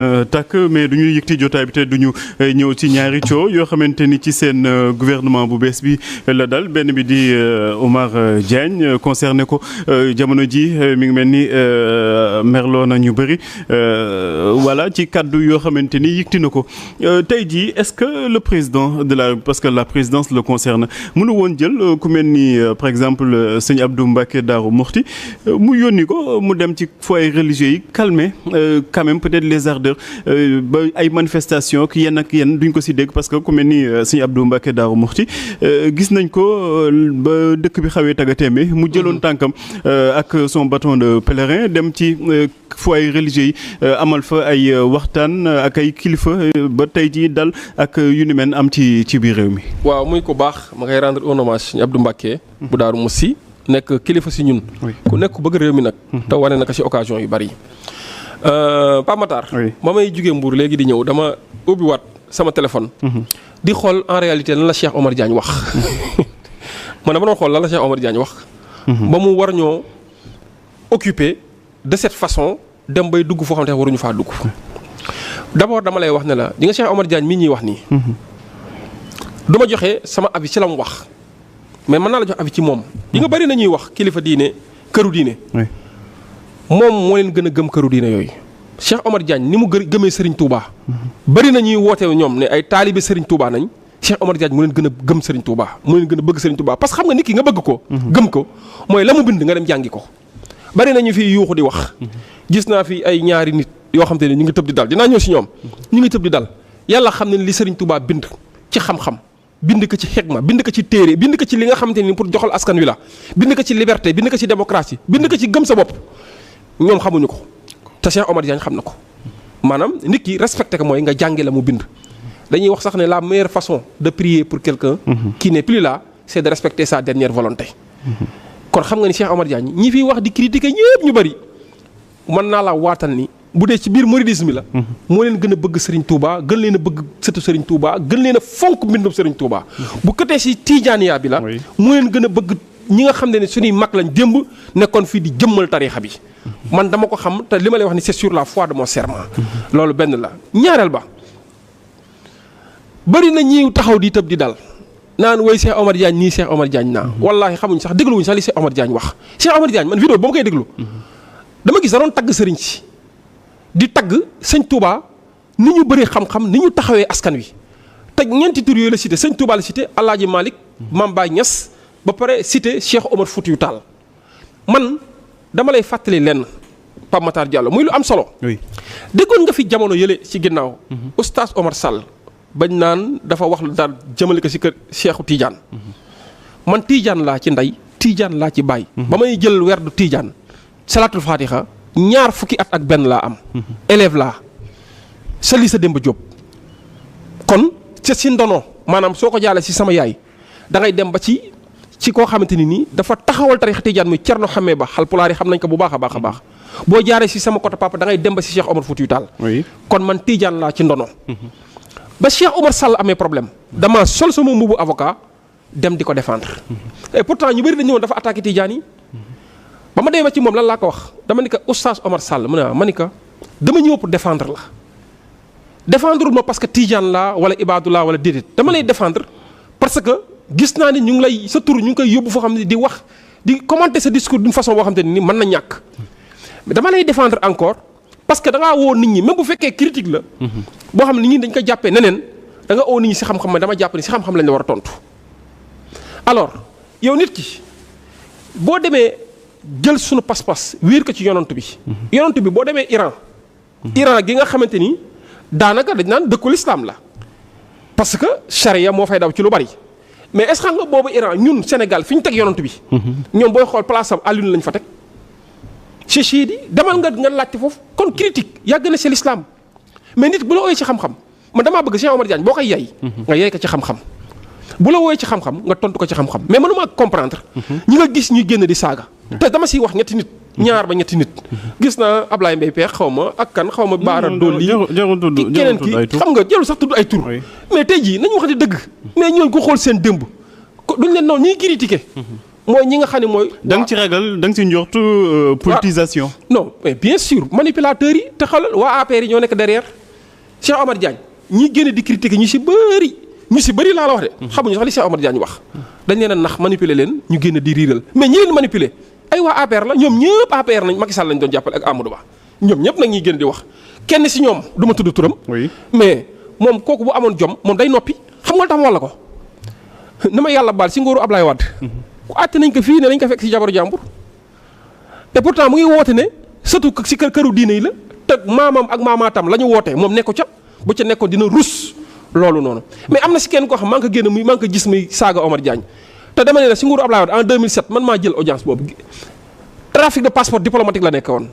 takk mais du ñu yëkkati jotaay bi te du ñu ñëw ci ñaari coow yoo xamante ni ci seen gouvernement bu bees bi la dal benn bi di Omar Diagne concerné ko jamono ji mi ngi mel ni merloo na ñu bëri voilà ci kaddu yoo xamante ni yëkkati na ko tey jii est-ce que le président parce que la présidence le concerne mënu woon jël ku mel ni par exemple sëñ Abdou Mbacké Darou Mourti mu yónni ko mu dem ci foyer religieux yi calmer quand même peut-être les ardeurs ba ay manifestation ki yenn ak yenn duñ ko ci dégg parce que ku mel ni sëñ Abdou Mbacké Darou Mourti gis nañ ko ba dëkk bi xawee tagatémbe mu jëloon tànkam ak son bâton de pèlerin dem ci foyer religieux yi amal fa ay waxtaan ak ay kilifa ba tey jii dal ak yu ni mel am ci biir réew mi. waaw muy ko baax ma ngay rendre un hommage sëñ Abdou Mbacké bu Darou Moussi nekk kilifa ci ñun. ku nekk ku bëgg réew mi nag. te wane na ko ci occasion yu bari. Pape Matar. ba may jugee Mbour léegi di ñëw dama ubbiwaat sama téléphone. di xool en réalité lan la Cheikh Omar Diagne wax. man dama doon xool lan la Cheikh Omar Diagne wax. ba mu war ñoo occuper de cette façon dem bay dugg foo xam ne waruñu faa dugg. d'abord dama lay wax ne la di nga Cheikh Omar Diagne mii ñuy wax nii. du ma joxe sama avis ci la mu wax. mais mën naa la jox avis ci moom. di nga bari na ñuy wax kilifa diine këru diine. moom moo leen gën a gëm këru diine yooyu Cheikh Omar Diagne ni mu gëmee Serigne Touba. bari na ñuy woote ñoom ne ay taalibe Serigne Touba nañ Cheikh Omar Diagne mu leen gën a gëm Serigne Touba mu leen gën a bëgg Serigne Touba parce que xam nga nit ki nga bëgg ko. gëm ko mooy la mu bind nga dem jàngi ko. bari na ñu fi yuuxu di wax. gis naa fi ay ñaari nit yoo xam te ne ñu ngi tëb di dal dinaa ñëw si ñoom. ñu ngi tëb di dal yàlla xam ne li Serigne Touba bind ci xam-xam. bind ko ci xikma bind ko ci téere bind ko ci li nga xamante ni pour joxal askan wi la bind ko ci liberté bind ko ci démocratie bind ko ci gëm sa bopp ñoom xamuñu ko te Cheikh Omar Diagne xam na ko maanaam nit ki respecté ko mooy nga jànge la mu bind dañuy wax sax ne la meilleure façon de prier pour quelqu'un qui n'est plus là c'est de respecter sa dernière volonté kon xam nga ni Cheikh Omar Diagne ñi fiy wax di critiquer ñëpp ñu bari mën naa la waatal ni bu dee ci biir mouridisme la moo leen gën a bëgg Serigne Touba gën leen a bëgg sëtu Serigne Touba gën leen a fonk mbindum Serigne Touba bu këtee si tijaaniya bi la moo leen gën a bëgg ñi nga xam ne suñuy mag lañ démb nekkoon fii di jëmmal tariixa bi man dama ko xam te li ma lay wax ni c'est sur la foi de mon serment loolu benn la ñaareel ba bëri na ñi taxaw di tëb di dal naan woy Cheikh Omar Diagne nii Cheikh Omar Diagne naa wallaahi xamuñ sax dégluwuñ sax li Cheikh Omar Diagne wax Cheikh Omar Diagne man vidéo ba ma koy déglu dama gis da doon tagg sëriñ si di tagg sëñ Touba ni ñu bëree xam-xam ni ñu taxawee askan wi te ñeenti tur yooyu la cité sëñ Touba la cité Alaaji Malick Mame Baye Niass ba pare cité Cheikh Omar Foutiyou Tall man dama lay fàttali lenn Pape Matar Diallo muy lu am solo. déggoon nga fi jamono yële ci ginnaaw. oustaz Omar Sall bañ naan dafa wax lu daal jëmale ko ci kër Cheikhu Tidiane. man Tidiane laa ci ndey Tidiane laa ci baay. ba may jël werdu Tidiane salatul fatiha ñaar fukki at ak benn laa am. élève laa sali sa Demba Diop. kon ca si ndono maanaam soo ko jaalee ci sama yaay da ngay dem ba ci koo xamante ni nii dafa taxawal tarixa Tijaan muy Cerno Xamee Ba Haalpulaar yi xam nañ ko bu baax a baax a baax. boo jaaree ci sama côté papa da ngay dem ba ci Cheikh Omar Foutiyou Tall. kon man Tijaan laa ci ndono. ba Cheikh Omar Sall amee problème dama sol sama mbubu avocat dem di ko défendre. et pourtant ñu bëri dañu ñëwoon dafa attaqué Tijaan yi. ba ma demee ci moom lan laa ko wax dama ni ko oustaz Omar Sall mu ne ma ni ko dama ñëw pour défendre la. défendre ma parce que Tijaan laa wala Ibaadu laa wala déedéet dama lay défendre parce que gis naa ni ñu ngi lay sa tur ñu ngi koy yóbbu foo xam ne di wax di commenter sa discours d'une façon boo xam te ne ni mën na ñàkk. mais dama lay défendre encore parce que da ngaa woo nit ñi même bu fekkee critique la. boo xam ne nit ñi dañ ko jàppee neneen da nga woo nit ñi si xam-xam mais dama jàpp ni si xam-xam lañ la war a tontu. alors yow nit ki boo demee jël sunu pas-pas wéer ko ci yonant bi. yonant bi boo demee Iran. Iran gi nga xamante ni daanaka dañ naan dëkku l'islam la parce que charia moo fay daw ci lu bari. mais est-ce que xam nga boobu Iran ñun Sénégal fi ñu teg yonant bi. ñoom booy xool place am Alioune lañ fa teg. Cheikh di demal nga laajte foofu kon critique yàgg na ci l'islam mais nit bu la ooyee ci xam-xam man damaa bëgg Cheikh Omar Diagne boo koy yay. nga yay ko ci xam-xam. bu la wooyee ci xam-xam nga tontu ko ci xam-xam mais mënuma comprendre. ñi nga gis ñuy génn di saaga. te dama siy wax ñetti nit. ñaar ba ñetti nit. gis naa Ablaye Mbaye Peex xaw ma ak kan xaw ma Baara Dolli. keneen ki xam nga jarul sax tudd ay tur. mais tey jii nañu wax di dëgg. mais ñooñu ko xool seen démb. duñ leen noonu ñuy critiquer. mooy ñi nga xam ne mooy. da nga ci ragal da nga ci njortu politisation. non mais bien sûr manipulateurs yi te xalal waa APR yi ñoo nekk derrière Cheikh Omar Diagne ñi génne di critiquer ñu si bëri laa la wax de. xamuñu sax li Cheikh Omar Diagne wax. dañ leen a nax manipuler leen ñu génn di riiral mais ñi leen manipuler ay waa APR la ñoom ñëpp APR nañ Macky Sall lañ doon jàppale ak Amadou Ba ñoom ñëpp nag ñuy génn di wax kenn si ñoom du ma tudd turam. oui mais moom kooku bu amoon jom moom day noppi xam nga tax ma walla ko na ma yàlla baal si ngóoru Ablaye Wade. ku àtte nañ ko fii ne nañ ko fekk si jabaru jàmbur et pourtant mu ngi woote ne surtout si këru diine yi la te maamam ak maamaatam la ñu wootee moom nekko ca bu ca nekkoon dina rus loolu noonu mais am na si kenn koo xam maa ngi ko génn muy maa ngi ko gis muy saaga Omar Diagne te dama ne la si nguuru Ablaye Wade en 2007 man maa jël audience boobu trafic de passeport diplomatique la nekk woon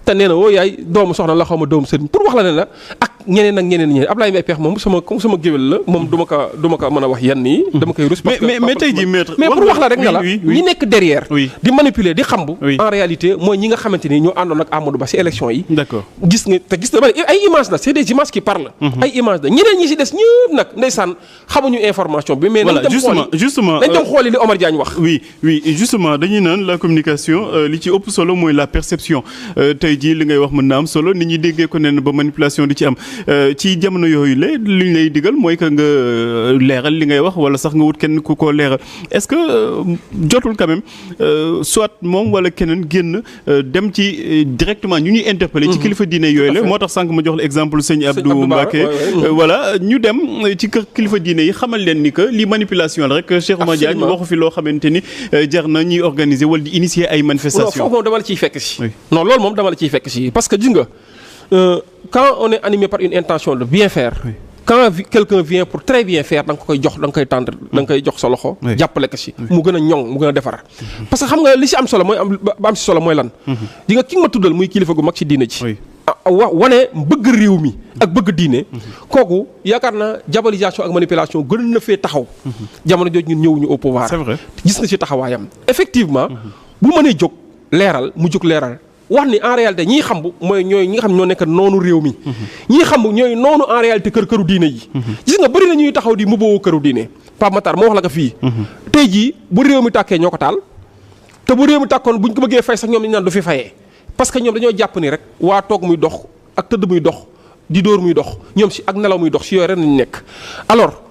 te nee na woo yaay doomu soxna la xaw ma doomu sëriñ pour wax la ne la ak ñeneen Ablaye Mbaye Peex moom sama géwél la moom du ma ko mën a wax yenn yi dama koy rus parce que mais tey jii maître mais pour wax la rek ne la ñi nekk derrière di manipuler di xambu en réalité mooy ñi nga xamante ni ñoo àndoon ak Amadou Ba ci élection yi d'accord gis nga te gis na ay images la c'est des images qui parlent ay images la ñeneen ñi ci des ñëpp nag ndeysaan xamuñu information bi mais nañ dem xooli li Omar Diagne wax oui justement dañuy naan la communication li ci ëpp solo mooy la perception tey jii li ngay wax mën na am solo nit ñi déggee ko nen ba manipulation di ci am ci jamono yooyu la li ñu lay digal mooy que nga leeral li ngay wax wala sax nga wut kenn ku ko leeral est-ce que jotul quand même soit moom wala keneen génn dem ci directement ñu ñuy interpeller ci kilifa diine yooyu la moo tax sànq ma jox la exemple sëñ Abdou Mbacké voilà ñu dem ci kër kilifa diine yi xamal leen ni que lii manipulation la rek Cheikh Oumar Diagne waxu fi loo xamante ni jar na ñuy organiser wala di initier ay manifestations. foofu moom dama la ciy fekk si non loolu moom dama la ciy fekk si parce que gis nga quand on est animé par une intention de bien faire quand quelqu'un vient pour très bien faire da nga koy jox da nga koy tendre da nga koy jox sa loxo jàppale ko si mu gën a ñoŋ mu gën a defar parce que xam nga li si am solo mooy am si solo mooy lan di nga ki nga ma tuddal muy kilifa gu mag si diine ci wane bëgg réew mi ak bëgg diine kooku yaakaar naa diabolisation ak manipulation gën na fee taxaw jamono jooju ñun ñëwuñu au pouvoir c'est vrai gis nga si taxawaayam effectivement bu mënee jóg leeral mu jóg leeral wax ni en réalité ñii xam bu mooy ñooy ñi nga xam ñoo nekk noonu réew mi ñii xam bu ñooy noonu en réalité këru diine yi gis nga bëri na ñuy taxaw di mbubboo këru diine Pape Matar moo wax la ko fii tey jii bu réew mi tàkkee ñoo ko taal te bu réew mi tàkkoon buñ ko bëggee fay sax ñoom dañu naan du fi fayee parce que ñoom dañoo jàpp ni rek waa toog muy dox ak tëdd muy dox di dóor muy dox ñoom si ak nelaw muy dox si yooyu ren nañu nekk alors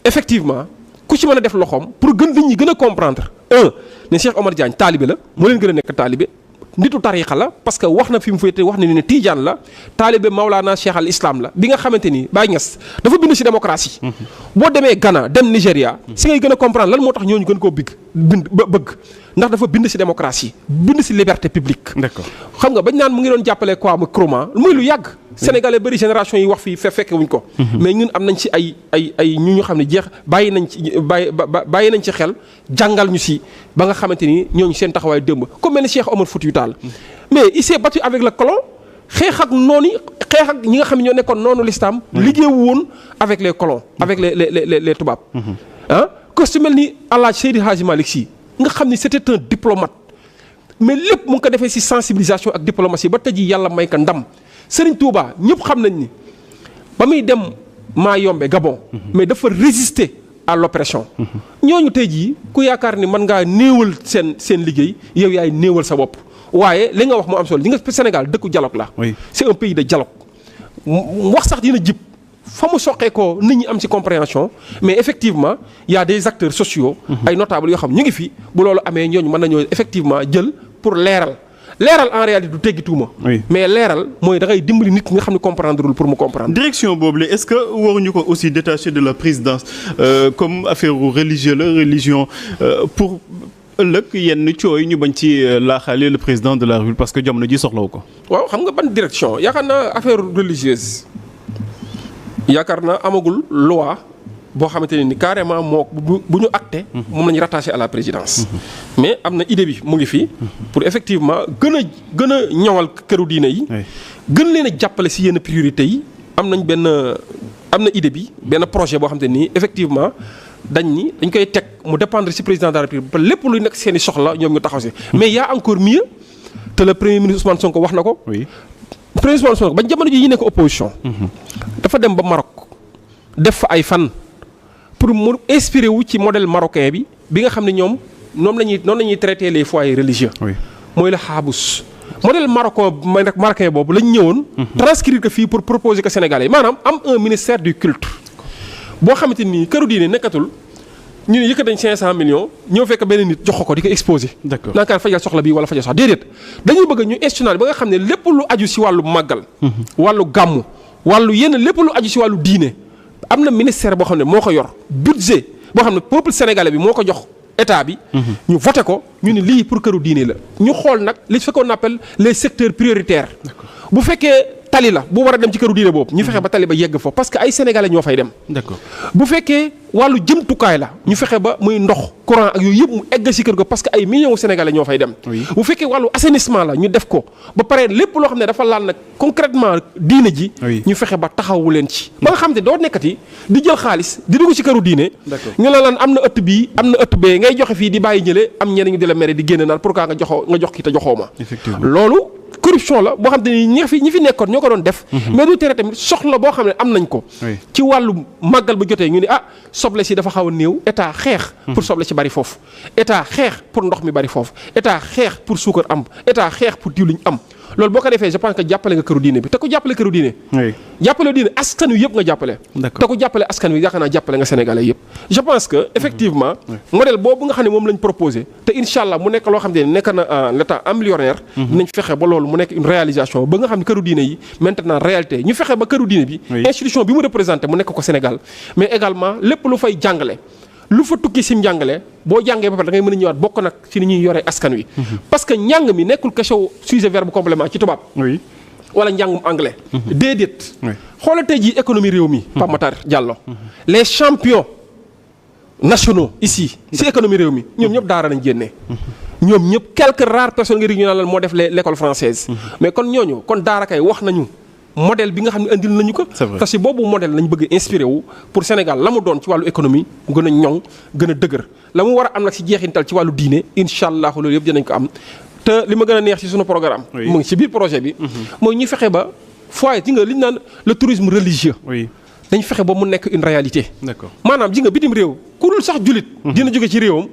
effectivement ku ci mën a def loxoom pour gën nit ñi gën a comprendre ne Cheikh Omar Diagne taalibe la moo leen gën a nekk taalibe nitu tariixa la parce que wax na fi mu féete wax na ni ne Tidiane la taalibe Maulana Cheikh al Islam la bi nga xamante ni Baye Niass dafa bind ci démocratie boo demee Ghana dem Nigéria si ngay gën a comprendre lan moo tax ñooñu gën koo bëgg ndax dafa bind ci démocratie bind ci liberté publique. d'accord xam nga bañ naan mu ngi doon jàppale quoi mu Nkrumah muy lu yàgg. Sénégalais bëri génération yi wax fii fekke wuñ ko. mais ñun am nañ ci ay ñu xam ne jeex bàyyi nañ ci xel jàngal ñu ci ba nga xamante ni ñooñu seen taxawaay démb comme mel ni Cheikh Omar Foutiyou Tall mais il s'est battu avec le colon xeex ak noonu xeex ak ñi nga xam ne ñoo nekkoon noonu l'islam liggéeyu woon avec les colons avec les tubaab. que su mel ni El Hadj Seydi Hadji Malick Sy nga xam ni c'était un diplomate mais lépp mu ngi ko defee ci sensibilisation ak diplomatie ba tey jii yàlla may ko ndam Serigne Touba ñëpp xam nañ ni ba muy dem Mayombe Gabon mais dafa résister à l'oppression ñooñu tey jii ku yaakaar ni mën ngaa néewal seen liggéey yow yaay néewal sa bopp waaye li nga wax moo am solo li nga Sénégal dëkku dialogue la c'est un pays de dialogue wax sax dina jib fa mu soqee ko nit ñi am ci compréhension mais effectivement il y a des acteurs sociaux ay notables yoo xam ñu ngi fi bu loolu amee ñooñu mën nañoo effectivement jël pour leeral en réalité du teggi tuuma mais leeral mooy da ngay dimbali nit ki nga xam ne comprendrewul pour mu comprendre. direction boobu la est-ce que waruñu ko aussi détacher de la présidence comme affaire religieux la religion pour ëllëg yenn cooy ñu bañ ci laaxaale le président de la République parce que jamono ji soxlawu ko. waaw xam nga ban direction yaakaar naa affaire religieuse yaakaar naa amagul loi boo xamante ne ni carrément moo bu ñu acté moom la ñu rattaché à la présidence mais am na idée bi mu ngi fii pour effectivement gën a ñawal këru diine yi gën leen a jàppale ci yenn priorités yi am na idée bi benn projet boo xamante ni effectivement dañ koy teg mu dépendre ci président de la République ba lépp luy nekk seeni soxla ñoom ñu taxaw ci mais y a encore mieux te le premier ministre Ousmane Sonko wax na ko premier ministre Ousmane Sonko bañ jamono ji yi nekk opposition dafa dem ba Maroc def fa ay fan pour mu inspiré wu ci modèle marocain bi nga xam ne ñoom noonu la ñuy traiter les foyers religieux. mooy la xaabus. modèle marocain boobu lañ ñëwoon. transcrire ko fii pour proposer ko Sénégalais maanaam am un ministère du culte. boo xamante ni këru diine nekkatul ñu ne yëkkat nañ 500 millions ñëw fekk benn nit jox ko di ko exposé. d'accord naan kaan fajal soxla bi wala fajal soxla déedéet dañuy bëgg ñu institutionnel ba nga xam ne lépp lu aju si wàllu màggal. wàllu gàmmu wàllu yenn lépp lu aju si wàllu diine am na ministère boo xam ne moo ko yor budget boo xam ne peuple sénégalais bi moo ko jox état bi. ñu voté ko ñu ne lii pour këru diine la. ñu xool nag li ce qu'on appelle les secteurs prioritaires. bu fekkee tali la bu war a dem ci këru diine boobu ñu fexe ba tali ba yegg fa parce que ay sénégalais ñoo fay dem. d'accord bu fekkee wàllu jëmtukaay la ñu fexe ba muy ndox courant ak yooyu yëpp mu egg ci kër ga parce que ay millions sénégalais ñoo fay dem. bu fekkee wàllu assainissement la ñu def ko ba pare lépp loo xam ne dafa laal nag concrètement diine ji. ñu fexe ba taxawu leen ci. ba nga xam ne doo nekkati di jël xaalis di dugg ci këru diine. ñu la lan am na ëtt bii am na ëtt bee ngay joxe fii di bàyyi ñële am ñeneen ñu di la mere di génne naan pourquoi nga jox kii te joxoo ma. loolu corruption la boo xam te ni ñi fi nekkoon ñoo ko doon def. mais du tere tamit soxla boo xam ne am nañ ko. ci wàllu màggal ba jotee ñu ne soble si dafa xaw a néew état xeex. pour soble si bari foofu. état xeex pour ndox mi bari foofu état xeex pour suukar am état xeex pour diwliñ am. loolu boo ko defee je pense que jàppale nga këru diine bi te ku jàppale këru diine. jàppale diine askan wi yëpp nga jàppale. te ku jàppale askan wi yaakaar naa jàppale nga sénégalais yëpp. je pense que effectivement. modèle boobu nga xam ne moom lañ proposé te incha allah mu nekk loo xam ne nekk na l'état embryonnaire. dinañ fexe ba loolu mu nekk une réalisation ba nga xam ne këru diine yi maintenant réalité ñu fexe ba këru diine bi. institution bi mu représenté mu nekk ko Sénégal mais également lépp lu fay jàngale. lu fa tukki sim njàngale boo jàngee ba pare da ngay mën a ñëwaat bokk nag ci ni ñuy yoree askan wi. parce que njàng mi nekkul question sujet verbe complément ci tubaab. wala njàngum anglais. déedéet. xoolal tey jii économie réew mi. Pape Matar Diallo. les champions nationaux ici si économie réew mi ñoom ñëpp daara nañ génnee. ñoom ñëpp quelques rares personnes nga ñu naan lan moo def l'école française. mais kon ñooñu kon daara kay wax nañu. modèle bi nga xam ne andil nañu ko. parce que boobu modèle lañ bëgg a inspiré wu pour Sénégal la mu doon ci wàllu économie mu gën a ñoŋ gën a dëgër la mu war a am nag si jeexintal ci wàllu diine incha allah loolu yëpp dinañ ko am. te li ma gën a neex ci sunu programme. mu ngi ci biir projet bi. mooy ñu fexe ba foyer ji nga li ñu naan le tourisme religieux. dañ fexe ba mu nekk une réalité. d'accord maanaam ji nga bitim réew ku dul sax julit dina jóge ci réewam.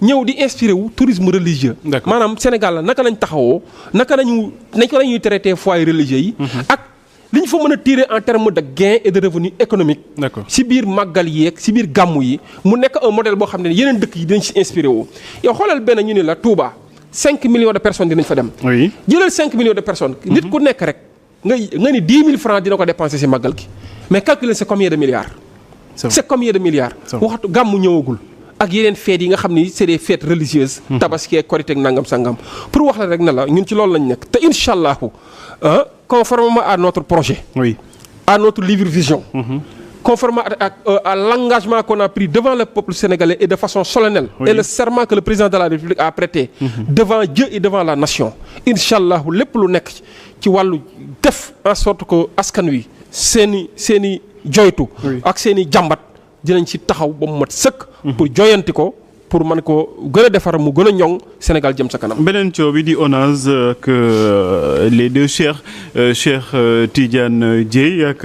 ñëw di inspiré wu tourisme religieux. maanaam Sénégal la naka lañ taxawoo naka lañuy traité foyer religieux yi. ak li ñu fa mën a tirer en termes de gain et de revenu économique. si biir màggal yeeg si biir gàmmu yi mu nekk un modèle boo xam ne yeneen dëkk yi dinañ si inspiré wu. yow xoolal benn ñu ne la Touba 5 millions de personnes dinañ fa dem. jëlal 5 millions de personnes. nit ku nekk rek nga ni 10 000 francs dina ko dépenser si màggal gi mais calculer c'est combien de milliards. c'est combien de milliards. waxtu gàmmu ñëwagul. ak yeneen fêtes yi nga xam ni c'est des fêtes religieuses. tabaski ak korite ak nangam sangam pour wax la rek ne la ñun ci loolu lañ nekk te incha allahu conformément à notre projet. à notre livre vision. Conformément à l'engagement qu'on a pris devant le peuple sénégalais et de façon solennelle. Et le serment que le président de la République a prêté. Devant Dieu et devant la nation. incha allahu lépp lu nekk ci wàllu def en sorte que askan wi seeni joytu. ak seeni jàmbat. dinañ ci taxaw ba mu mat sëkk. pour joyanti ko pour mën ko gën a defar mu gën a ñoŋ Sénégal jëm sa kanam. beneen coow bi di ONAS ak les deux Cheikh Tidiane Dièye ak.